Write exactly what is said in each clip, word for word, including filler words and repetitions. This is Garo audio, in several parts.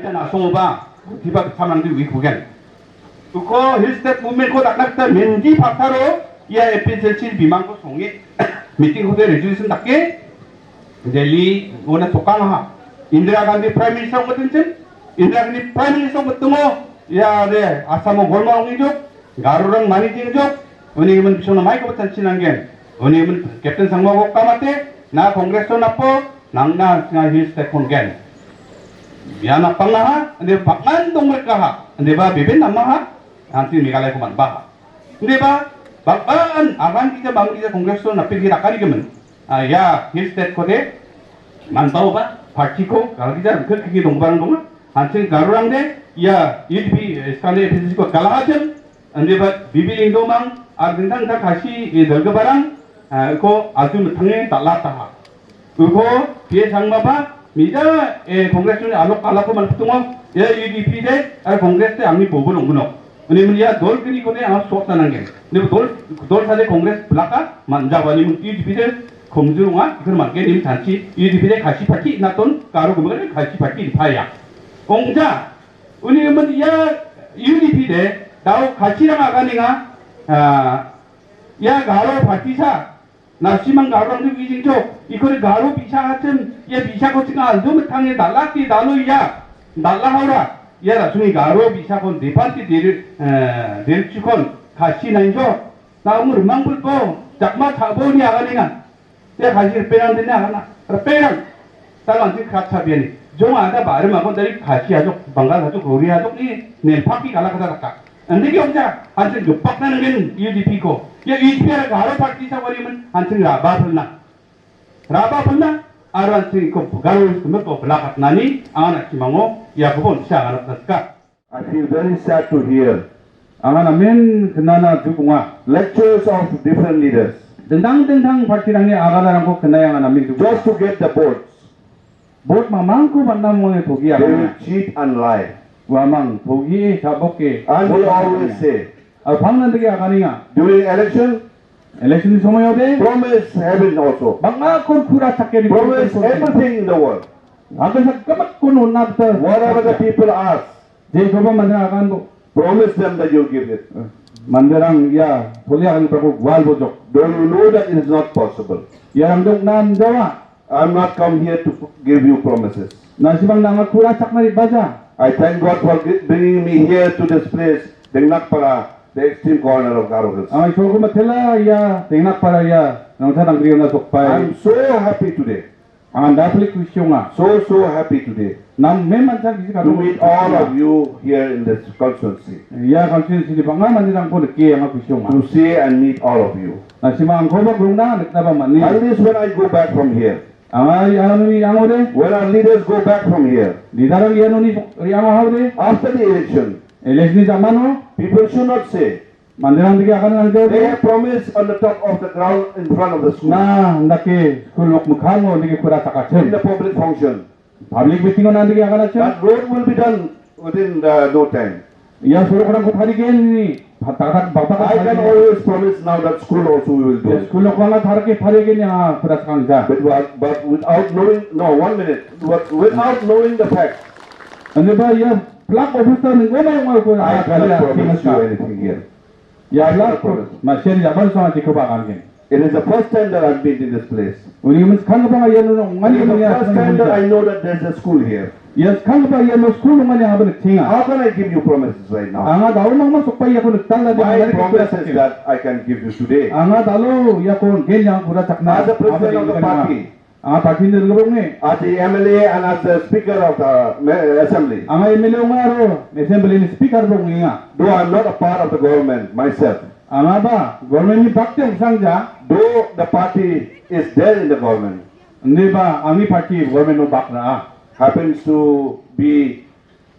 Asongoba, tiba samrangdi wik bugen. Uko Hill State Movement ko dakna gita Menji Pataro, ia A P H L C bimangko songe, meeting ko de resolution dake, Delhi, una tokang ha. Indira Gandhi Prime Minister ko tenchen, Indira Gandhi Prime Minister ko tungo, ia de, Assam o gorma ongi jok, Garurang mani jing jok, uni gimin bisong na mai ko tenchen anggen. Uni gimin Captain Sangma ko kamate, na Congress to napo, nangna singa Hill State kon gen. Ia napang ha, ande bakman dong mereka ha, ande ba bibin nama ha, nanti Meghalaya ko man ba ha. Ande ba, bak-, ba-, an, agan kita bang kita Congress to napi kita kari gimin. Ah, ia Hill State ko de, man bau ba, party ko, kalau kita ke kiki dong barang dong, hansing Garurang de, ia U D P, eh, skane F S S ko kalah aja, ande ba, bibi lingdo mang, ar dingtang ta kasi, eh, dalga barang, ah, ko aju metange tak lata ha. Uko, P A Sangma ba, mija, eh, Congress ni alok alako man petungo, ia U D P de, ar Congress de angni bobo longguno. Ini melia dol kini kone ang sok tananggen. Ini dol, dol sade Congress belaka, manja bani mun U D P de, komjur ong·a, ikon mangke nim chanchi, U D P de kachi pachi naton, karo gumagane kachi pachi paya. Ongja, uni mun ia U D P de, dao kachi rang aganinga, ah, ia garo pachi sa, nasimang Garurang de wijing jo, ikori Garo bisa hachem, ia bisa ko chinga aldo metang ia dalati dalo ia, dala haura, ia rasuni Garo bisa kon depanti deri, eh, deri chikon, kachi nai jo, na umur mang bulbo, jakma chabo ni aganinga. Ia kachi reperang dene agana, reperang. Talo anjing khat sabiani. Jong ada barim agon dari kachi ajok, Bengal ajok, Korea ajok ni nelpaki kala kata kata. Ande ki ongja, anjing jopakna nanggen U D P ko. Ia U D P ara Garo party sa wari men, anjing raba pulna. Raba pulna, aro anjing ko Garo is ko belakat nani, angana kimango, ia ko bon sa angana taska. I feel very sad to hear Anga namen knana duk ong·a. Lectures of different leaders. Dingtang dingtang partirangni aganarangko knai anga namen duk ong·a. Just to get the votes. Vote mamangko man·na mone togi aganenga. They will cheat and lie. Uamang togi, saboke. And they always say, aro pangnan dake aganenga. During election, election ni somoyode, promise heaven also. Bang·akon pura chakeni promise everything in the world. Angkasa gimikkon on·na gita whatever the people ask, jekoba manderang aganbo. Promise them that you'll give it. Manderang ia toli agangiparangko gualbojok. Don't you know that it is not possible? Iarang dok nan jawa. I'm not come here to give you promises. Nasimang nanga kura chakna ribaja. I thank God for gi-, bringing me here to this place, Dengnakpara, the extreme corner of Garo Hills. Ang isolko matela ia Dengnakpara ia nangsa nanggriona sokpai. I'm so happy today. Anda plik kusiunga. So, so happy today. Nam memang chan bisi to meet all of you here in this constituency. Ya constituency di banga mani rang pun ke yang kusiunga. To see and meet all of you. Nasima angko ba grungna nikna ba mani. At least when I go back from here. Anga ya nuni yang ode. When our leaders go back from here. Di darang ya nuni ri anga haude. After the election. Election di zaman o. People should not say. Manderang dake akan nang jauh. They have promised on the top of the ground in front of the school. Nah, ndake school nok mikkango ndake kura in sakachin. The public function. Public meeting-o nang dake akan achin. That road will be done within the no time. Ia sorok rang ko tarigen ni, tak tak bak bak. I can always promise now that school also we will do. School nok bang tarke tarigen ya kura sakang ja. But, but without knowing, no, one minute. But without knowing the fact. Ande ba ia plak office ta ningko mai mai ko. I cannot promise you anything here. Ya, la, masih di jaban sama jiko ba kan. It is the first time that I've been in this place. Uni mun skang ba ya no ngani. It is the first time that I know that there's a school here. Ya skang ba ya no school ngani abang tinga. How can I give you promises right now? Anga dau mang ma sokpa ya ko tal la. My promise is that I can give you today. Anga dalo ya ko gen yang kura chakna. As the president of the party. Anga party ni rong ni. As the M L A and as the speaker of the ma-, assembly. Anga M L A ong·a aro assembly ni speaker ong·enga. Though I'm not a part of the government myself. Anga ba government ni bak te sang ja. Though the party is there in the government. Inde ba angni party government o bak ra. Happens to be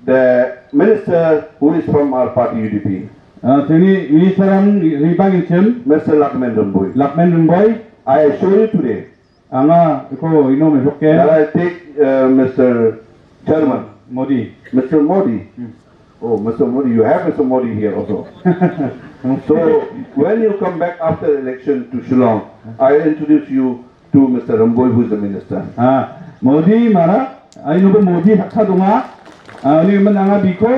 the minister who is from our party U D P. Ah, tini minister ang ribang inchem. Mister Lakmen Rymbui. Lakmen Rymbui. I assure you today. Anga iko ino mesoken. Shall I take, uh, Mister Chairman? Modi. Mister Modi? Hmm. Oh, Mister Modi, you have Mister Modi here also. So, when you come back after election to Shillong, I introduce you to Mister Rymbui, who is the minister. Ah, Modi mara, aino Modi haksa donga. Ah, uni gimin anga biko,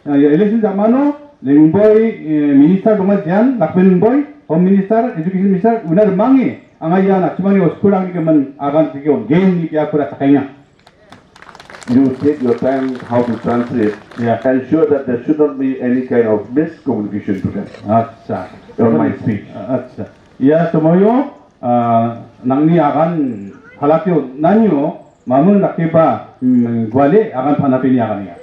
ah, ia election jamano, Lengboi, eh, minister donga jian, Lakben Lengboi, Home Minister, Education Minister, una rimange, anga ia nachimani oskurangni gimin agan tike on, gen ni pia pura sakainga. You take your time how to translate. Yeah. Ensure that there should not be any kind of miscommunication to them. Acha. On my speech. Acha. Ia somoio, ah, nangni agan palatio nanio, mamung dakeba, mm, guale agan panapini agan ia.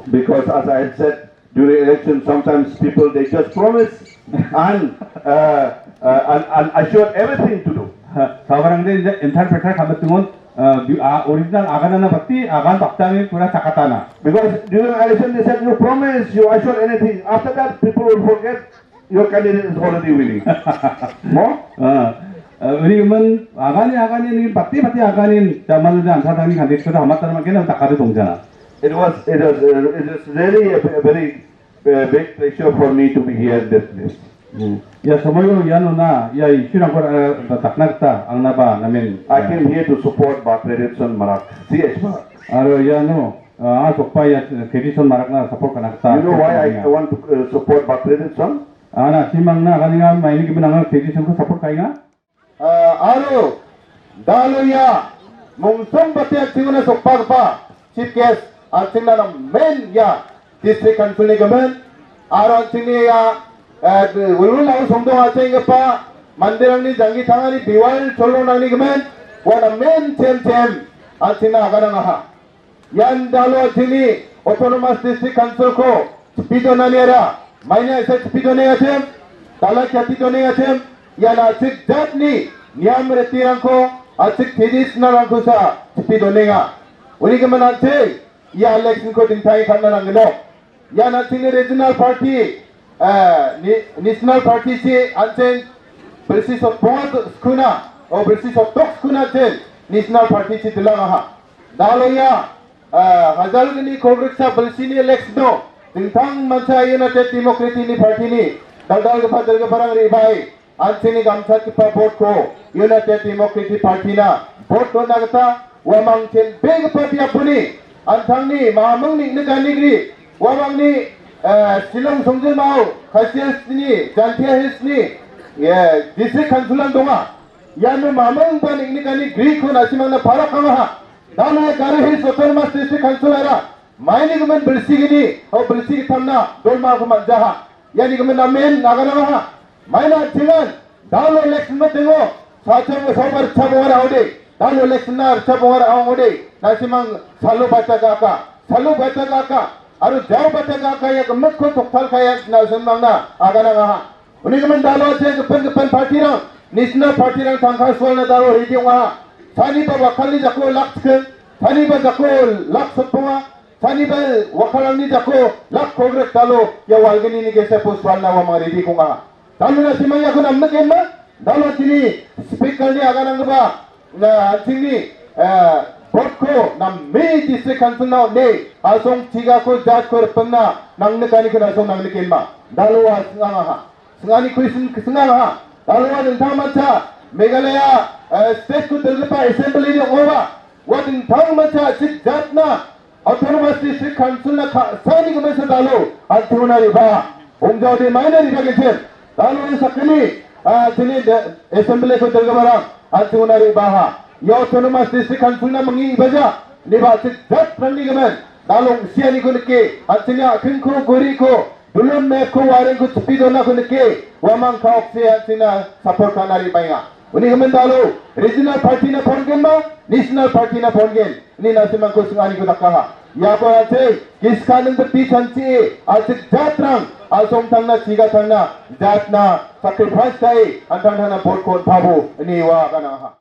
Because as I had said during election, sometimes people, they just promise and, uh, uh, and, and assured everything to do. Sabarang de interpreter kami tungon, ah, bi-, ah, original agan ana bakti, agan bakti pura sakatana. Because during election, they said, "You promise, you assure anything." After that, people will forget your candidate is already winning. Mo? Ah, ah, uni gimin agani, agani, ni bakti, bakti agani, jaman de ansa dani candidate ko hamat tarma kena takade dongjana. It was, it was, uh, it is really a, a very, uh, big pleasure for me to be here in this place. Hmm. Ia somoio iano na, ia issue-rangko, eh, dakna gita angnaba namen. I came here to support Bakreditson Marak, C H Marak. Aro iano, ah, anga sokba ia Kreditson Marakna support kana gita. You know why I want to, uh, support Bakreditson? Ah, na·simangna aganenga maini gimin anga Kreditson-ko support ka·enga. Ah, aro dalo ia mungsong bate an·chingona sokbagipa chief guest an·chingna namen ia district council-ni gimin aro an·chingni ia, eh, wilwilao songdong a·chenggipa manderangni janggi tangani bewal cholonangni gimin ua namen chem chem an·chingna aganangaha. Ian dalo an·chingni Autonomous District Council-ko chipi donaniara maina esa chipi donengachim, dala kiati donengachim, ian a·chik jatni niam ritirangko, a·chik traditional-rangkosa chipi donenga. Uni gimin an·ching ia election-ko dingtange ka·na nanggino. Ian an·chingni regional party, eh, ni-, national party si an·ching bilsi sotbonga skuna, o bilsi sotdok skuna an·ching national party si dilangaha. Dalo ia, eh, hajalgni kolgriksa bilsini election-o dingtang mancha United Democratic-ni party-ni dal·dalgipa dilgiparang re·bae an·chingni gamchatgipa vote-ko United Democratic Party-na vote dona gita uamang chel·begipa biaponi an·tangni mamung neng·nikanigri uamangni, eh, Shillong songjinmao Khasi Hills-ni, Jaintia Hills-ni, eh, district council-an donga. Iano mamungba neng·nikanigriko na·simangna parakangaha. Dalo Garo Hills Autonomous District Council-ara maini gimin bilsigni, o bilsi gittamna dolmako man·jaha. Iani gimin namen aganangaha. Maina an·chingan dalo election miting-o sachamo saoba ritchabongara ong·ode, dalo election-na ritchabongara ong·ode, na·simang salo baita ga·aka, salo baita ga·aka, aro jao baita ga·aka ia gimikko toktal ka·e na·simangna aganangaha. Uni gimin dalo an·ching gipin gipin party-rang, national party-rang tangka sualna dalo ready ong·a. Saniba wakalni jako lak chiking, saniba jako lak sotbonga, saniba wakalrangni jako lak kolgrik dalo ia walgnini gesepo sualna uamang ready ong·a. Dalo na·simang iako namnikenma, dalo an·chingni speaker-ni agananggipa, na, an·chingni, eh, vote-ko name district council-na on·e, a·song chigako judge-ko ripengna nangnikaniko na·song nangnikenma. Dalo ua sing·angaha. Sing·ani question sing·angaha. Dalo ua dingtangmancha Meghalaya, eh, state-ko dilgipa assembly-ni ong·oba, ua dingtangmancha a·chik jatna Autonomous District Council-na ka·sani gimin sa dalo an·chingona re·baa. Ong·jaode maina re·bagenchim. Dalo ua sakgni, ah, chini de-, assembly-ko dilgiparang an·chingona re·baaha. Ia Autonomous District Council-na minging ibaja, ineba a·chik jatrangni gimin dalo ong·sianiko nike, an·chingni a·kingko, goriko, Dulon map-ko warengko chipi donako nike, uamang ka·okse an·chingna support ka·na re·baenga. Uni gimin dalo regional party-na pongenma, national party-na pongen, ine na·simangko sing·aniko dakaha. Iako an·ching giska ninggipi chanchie, a·chik jatrang, a·songtangna, chigatangna, jatna, sacrifice ka·e, an·tangtangna vote-ko on·pabo, ine ua aganangaha.